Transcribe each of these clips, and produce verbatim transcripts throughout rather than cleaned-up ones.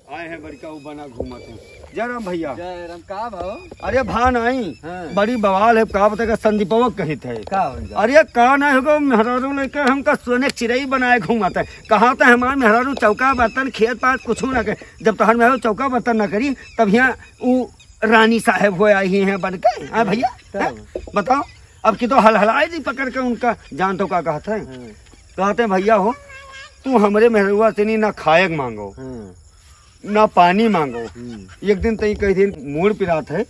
आए हैं बड़का, वो बना घूमत हैं। जय राम भैया। जय राम, का भाव? अरे भा नहीं, हाँ। बड़ी बवाल है, का बताएगा, संदीपवा कहित है। का हो गया? अरे का नहीं होगा, मेहरारू लेके हमका सोने के चिरई बनाए घूमत है। कहा तो हमार मेहरारू चौका बर्तन खेत पात कुछ ना करे, जब तोहर मेहरारू चौका बर्तन ना करी तब यहाँ उ रानी साहेब हो आई हैं बन के। हाँ भैया, तब? हैं? बताओ, अब की तो हलहलाए दी पकड़ के उनका, जान तो का कहत है? हाँ। कहते हैं, "भैया हो, तू हमरे मेहरुआ से नहीं ना खाएक मांगो, हाँ। ना पानी मांगो।" हम्म। एक दिन तई कही दिन मूड़ पिरात है,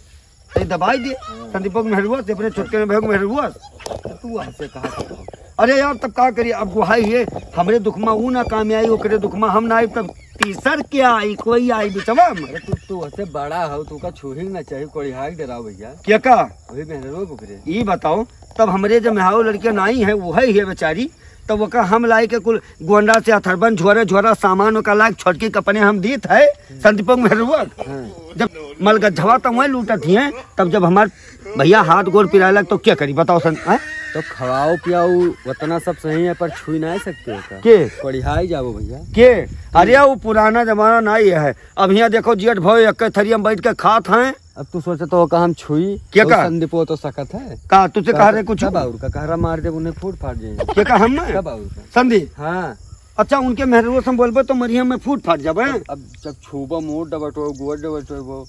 तई दबाई दे। हाँ। संदीपक मेहरुआ से, अपने छोटके में भैया मेहरुआ से। तो तू हमसे कहा था? अरे यार, तब का करी, अब गुहाई है, हमरे दुख में ऊ ना काम आई, ओकरे दुख में हम ना आई, तब तीसर क्या आई, कोई आई बिचवा में? अरे तू, तू ऐसे बड़ा हो, तू का छूही ना चाहिए, कोड़िहाई डराओ भैया। क्या का? वही मेहरारू ओकरे। ई बताओ, तब हमरे जब मेहाओ लड़कियां नाई है, वो है ही है बेचारी, तब ओका हम लाई के कुल गोंडा से अथरबन झोरा झोरा सामान ओका लायक छोटकी के अपने हम दीत है, संदीपक मेहरुआ। हाँ। जब मलगज्जवा तब वहीं लूटत ही हैं, तब जब हमार भैया हाथ गोड़ पिराए लग तो क्या करी बताओ सन, हैं? तो खवाओ पियाओ उतना सब सही है, पर छुई ना सकते हो का? के? कोड़िहाई जाबो भैया। के? अरे वो पुराना जमाना ना ही है। अब यहाँ देखो जेठ भाई एक थरिया में बैठ के खात हैं। अब तू सोचे तो का हम छुई? के वो का? संदीपो तो सकत है। का तुझसे कहा रहे कुछ? कब और का कहरा मार दे, उन्हें फूट फाट जाए। के का हम? कब और का? संदीप। हाँ। अच्छा, उनके मेहरुआ से हम बोलबे तो मरिया में फूट फाट जाबे। अब, अब जब छूबो मुंह डबटो, गोड़ डबटो,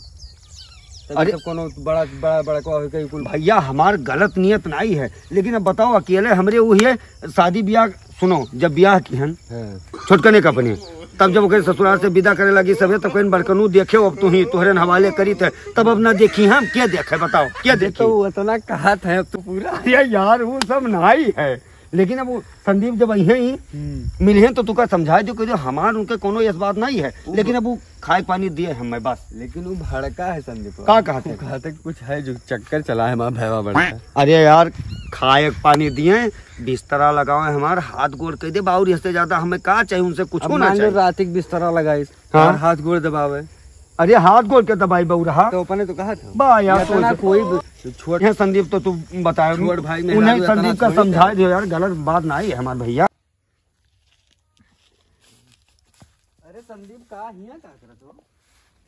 तब अरे सब कोनो बड़ा, बड़ा, बड़ा को होई कहीं कुल। भैया, हमार गलत नियत नाई है, लेकिन अब बताओ, अकेले हमरे उहे शादी ब्याह, सुनो, जब ब्याह की हन, हाँ। छोटकने का अपने, तब जब ओकरे ससुराल से विदा करे लगी सबे, तब कहीं बड़कनू देखे, अब तू ही तोहरे हवाले करी थे, तब अब ना देखी हम, क्या देखे बताओ, क्या अरे देखी? तो वो इतना कहत है, अब तो पूरा अरे यार, वो सब नाई है, लेकिन अब वो संदीप जब अइहे ही, हम्म। मिलहे तो तुका समझाए जो कहियो हमार उनके कोनो यस बात नहीं है, वो लेकिन अब वो खाए पानी दिए हमें बस। लेकिन वो भड़का है संदीप। का कहते? वो कहते कि कुछ है जो चक्कर चला है हमारा भैवा बड़का। अरे यार, खाए पानी दिए, बिस्तरा लगावे हमार, हाथ गोड़ कह दे बाउर, इससे ज्यादा हमें का चाहिए उनसे, कुछ अब ना मान लो चाहिए। रात एक बिस्तरा लगाई हाँ। और हाथ गोड़ दबावे। अरे हाथ गोड़ के दबाई बउरहा। तो अपने तो कहा था। बा यार, या तो तो ना ना कोई छोट है संदीप, तो तू बताए। छोट भाई में उन्हें यार संदीप का समझाए दो यार, गलत बात ना है हमार भैया। अरे संदीप, का हिया का करत हो?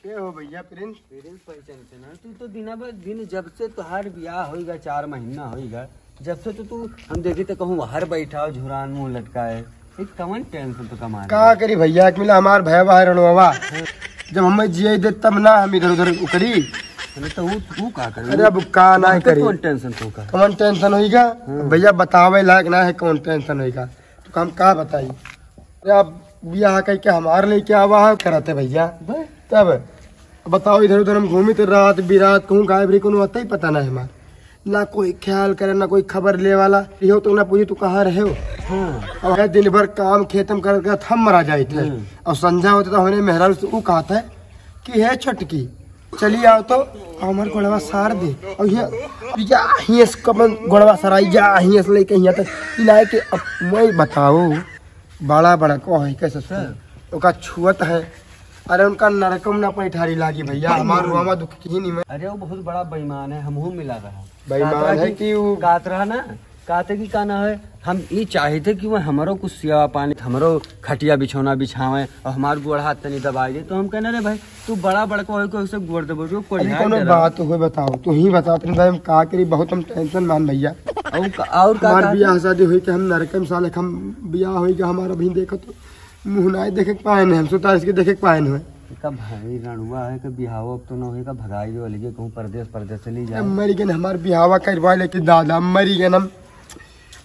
के हो भैया, प्रिंस? प्रिंस पहचान से ना, तू तो दिना भर दिन जब से तोहार बियाह होइगा, चार महीना होइगा, जब से तो तू हम देखी तो कहूँ बाहर बैठा हो, झुरान मुंह लटकाए, ये कवन टेंशन तो कमा का करी भैया, एक मिला हमार भैया है रणवा, जब हमें जिए दे तब ना हम इधर उधर उकरी। अरे तो वो, वो का करे? अरे अब का ना करी? कौन टेंशन तो का? कवन टेंशन होइगा? हाँ। भैया बतावे लायक ना है कौन टेंशन होइगा। तो हम का बताई? अरे आप बियाह कह के हमार लेके आवा है करते भैया। बस। तब बताओ, इधर उधर हम घूमी तो रात बिरात कहूँ गायब रही, कोनो अतई पता ना है हमार। ना कोई ख्याल करे, ना कोई खबर ले वाला। इहो तो ना पूछी तू कहाँ रहे हो। हाँ। और है दिन भर काम खेतम कर कर हम मरा जाइत है। हम्म। और संझा होते तो हमने मेहरारू से ऊ कहत है कि हे छोटकी, चली आओ तो हमार गोड़वा सार दे। और ये, या हियस कमन गोड़वा सराई, या हियस लेके हिया तक इलाए के। अब मैं बताओ, बड़ा बड़ा को है कैसे सुन? हाँ। ओका छुअत है। अरे उनका नरकम ना पैठारी लागी भैया, हमार रुआमा दुख की नहीं मैं। अरे वो बहुत बड़ा बेईमान है, हमहू मिला रहा। बेईमान कातरा है की, कि वो कातरा ना, काते की का ना है, हम ई चाहिते कि वो हमरो कुछ सेवा पानी, हमरो खटिया बिछौना बिछावे और हमार गोड़ हाथ तनी दबाई दे, तो हम कहना, "रे भाई, तू बड़ा बड़का होई के उसे गोड़ दबो, जो कोई अरे हाथ कोनो दे रहा।" बात हो बताओ, तू ही बता अपने भाई, हम का करी, बहुत हम टेंशन मान भैया। और का, और का, हमार का बियाह शादी हुई कि हम नरकम साले हम बियाह हुई कि हमारा भी देखो तो मुँह नाई देखे के पाए नहीं, हम सुतार इसके देखे के पाए नहीं। का भाई रणुआ है कि बिहाव अब तो ना होई, का भगाई जो अलगे कहूँ परदेस, परदेस चली जाए। मरी गए हमार बिहावा करवा लेके दादा, मरी गए हम।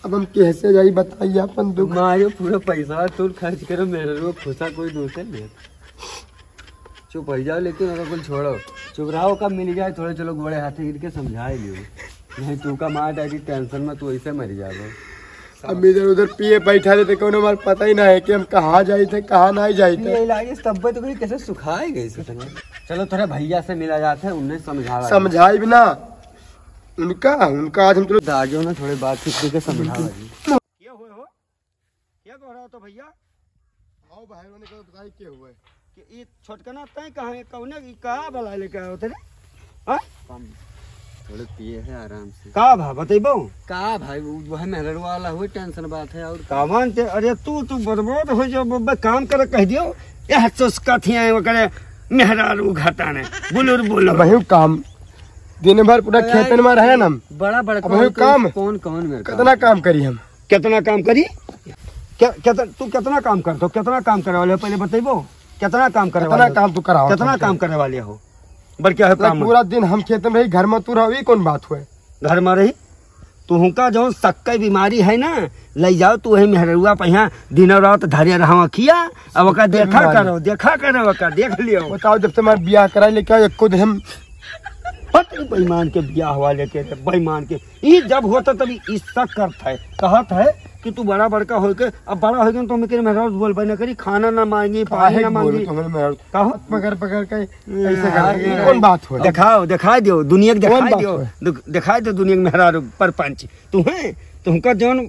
अब हम कैसे जाई बताइए अपन दुख। मारो पूरा पैसा तुम खर्च करो, मेरे को खुशा कोई दूसरे ले। चुप हो जाओ, लेकिन अगर कुल छोड़ो, चुप रहो, कब मिल जाए थोड़े, चलो गोड़े हाथे गिर के समझा ही लियो। नहीं तू का मार डाली टेंशन में, तू ऐसे मर जाओ। हम इधर उधर पिए बैठा रहते, कोनो हमार पता ही ना है कि हम कहाँ जाइत है, कहाँ नहीं जाइत है। ये लागे तब्बे तो कोई कैसे सुखाए गए से तुम्हें। चलो थोड़ा भैया से मिला जाते हैं, उन्हें समझावा। समझाई भी ना उनका, उनका आज हम चलो दाजो ना थोड़े बातचीत करके समझावा जी। क्या हुए हो? क्या कह रहा हो तो भैया? आओ भाई, उन्होंने कहा बताई क्या हुआ है। कि ई छोटकना तय कहाँ है, कौने, ई कहाँ भला लेके आयो तेरे? हाँ? कम, थोड़े पिए हैं आराम से। का भा, बतैबो? का भाई, वो, वो है मेहरर वाला हुए, टेंशन बात है और का? कावन ते, अरे तू, तू बर्बाद हो जाओ, बब्बे काम कर कह दियो। यह चुस्का थी आए, वो करे, मेहरारू घाटा ने, बुलुर बुलुर। अब वही काम, दिन भर पूरा तो यार, खेतन में रहे ना हम। बड़ा बड़ा अब वही कौन, काम। कौन, कौन मेरे काम? कितना काम करी हम? कितना काम करी? क्या, कितना, तू कितना काम करत हो? कितना काम करे वाले हो? पहले बतइबो, कितना काम करे कितना वाले हो? काम तू करावत कितना हो? काम करे वाले हो? बड़का है मतलब काम। पूरा दिन हम खेत में रही, घर में तू रहो, ई कौन बात हुए? घर में रही, तुहका जौन सक्के बीमारी है ना, लइ जाओ तू वही मेहररुआ पे, यहाँ दिनों रात धरे रहो अखिया। अब ओका सक्के देखा बीमारी। करो, देखा करो, ओका देख लियो। बताओ, जब से हमार बियाह कराई लेके आओ, एको दिन हम पत्र बेईमान के बियाह हुआ लेके, बेईमान के, ई जब होता तभी ई शक करत है, कहत है कि तू बड़ा बड़का होके, अब बड़ा होके तो हम के मेहरारू बोलबे ना करी, खाना ना मांगी, पानी काहे ना बोलो मांगी। तो हमारे मेहरारू का हो? पकड़ पकड़ के ऐसे हाँ, कर, ये कौन बात हुआ? दिखाओ, दिखाई दियो, दुनिया के कौन दिखाई बात दियो, हुआ? दु-, दिखाई दियो दुनिया के मेहरारू परपंच। तू है, तुमका जौन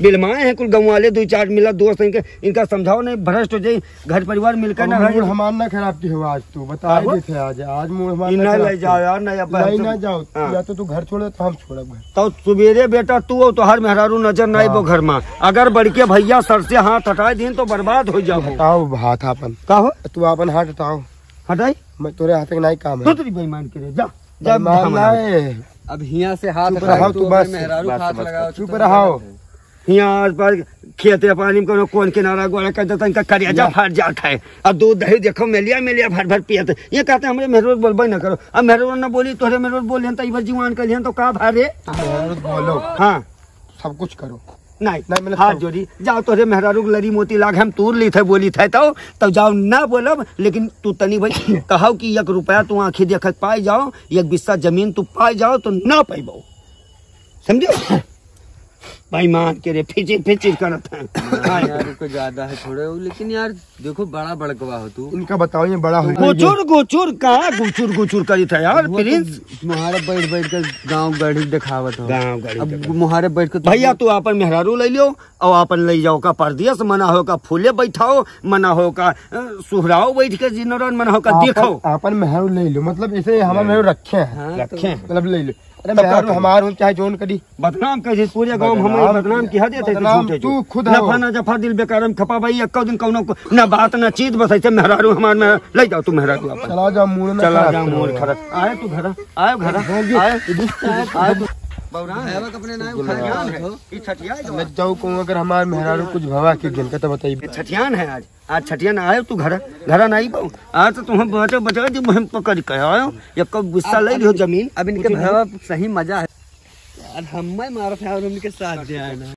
बिलमाए हैं कुल गाँव वाले, दो चार मिला दोस्त हैं इनके, इनका समझाओ नहीं, भ्रष्ट हो जाई, घर परिवार मिलकर अब ना रहे। मूड हमार ना खराब की हो आज, तू बता का हो? देते आज, आज मूड हमार ई ना ना खराब ले जाओ की। यार, ना या नहीं, बहन ना जाओ, हाँ। या तो तू घर छोड़ो तो हम छोड़ब घर। तो सुबेरे बेटा तू हो, तोहार मेहरारू नजर ना हाँ। आइबो घर में। अगर बड़के भैया सर से हाथ हटाए दिन तो बर्बाद हो जाओ। हटाओ हाथ आपन। का हो? तू आपन हाथ हटाओ। हटाई? मैं तोरे हाथ के नहीं काम है। तू तेरी बेईमान करे, जा, जा बेईमान भगवान। ना है। अब हियाँ से हाथ चुप हटाओ, रहो, तू तू अपने बस। मेहरारू बस, हाथ बस, लगाओ, बस। चुप चुप रहो। रहो। हियाँ आस पास खेते पानी में कोनो कौन किनारा गोड़ा कर देता, इनका करेजा या। फाट जात है। अब दूध दही देखो, मेलिया, मेलिया भर भर पियत है। ये कहते, "हमरे मेहरारू बोलबे न करो।" अब मेहरारू न बोली, तोहरे मेहरारू बोलिहन, तो इबर जीवान कलिहन, तो का भा रे? मेहरारू बोलो। हाँ। सब कुछ करो। नहीं, नहीं, मतलब हाथ सब जोड़ी, जाओ तोहरे मेहरारू के लरी मोती लाग, हम तूर ली थे, बोली थे तो, तब जाओ ना बोलब, लेकिन तू तनी भाई कहो कि एक रुपया तू आँखी देखत पाए जाओ, एक बिस्सा जमीन तू पाए जाओ, तो ना पाइबो। समझो? बेईमान के रे, फिचिर फिचिर करत हैं। हाँ यार, रुको, ज्यादा है थोड़े, लेकिन यार, देखो, बड़ा बड़कवा हो तू। इनका बताओ, ये बड़ा हो गया। गुचुर गुचुर का गुचुर गुचुर करी था यार, वो तो प्रिंस। मुहारे बैठ बैठ के गाँव गढ़ी दिखावत हो। गाँव गढ़ी अब दिखावत। मुहारे बैठ के तो भैया, तू आपन मेहरारू ले लियो और आपन ले जाओ का परदेस, मना हो का फूले बैठाओ, मना हो का, अ, सुहराओ बैठ के जिनरन, मना हो का आपन, देखो। आपन मेहरारू ले लो, मतलब ऐसे हमारे मेहरारू रखे हैं। हाँ, तो रखे हैं। मतलब ले लो। अरे तब का मेहरारू करी? हमार हो चाहे जौन करी। बदनाम कर दे पूरे गाँव में, हमें बदनाम बदनाम किया। किया देते थे बदनाम झूठे तू झूठे। खुद ना हो। फा ना जफा दिल बेकारम खपा भाई, एक दिन कौनो को, ना बात ना चीत, बस ऐसे मेहरारू हमार में ले जाओ तू मेहरारू अपन। चला जा, मूड ना चला खराब जा, करो। मूड खराब। आए तू घरा, आए घरा, होगी। आए, आए तू। बौरा है, अपने नाम बिल्कुल। खा जान है। ई छठिया है। लग जाओ कहूँ अगर हमार मेहरारू कुछ भवा के दिन का तो बताइए। छठियान है आज। आज छठिया ना आयो तू घरा, घरा ना आई पाऊ। आज तो तुम बचा बचा जो हम पकड़ के आयो, या कब गुस्सा अब, ले अब लियो इनके, जमीन। अब इनके कुछ भैया नहीं। सही मजा है। यार, हम मैं मारत है और उनके साथ जे आए ना।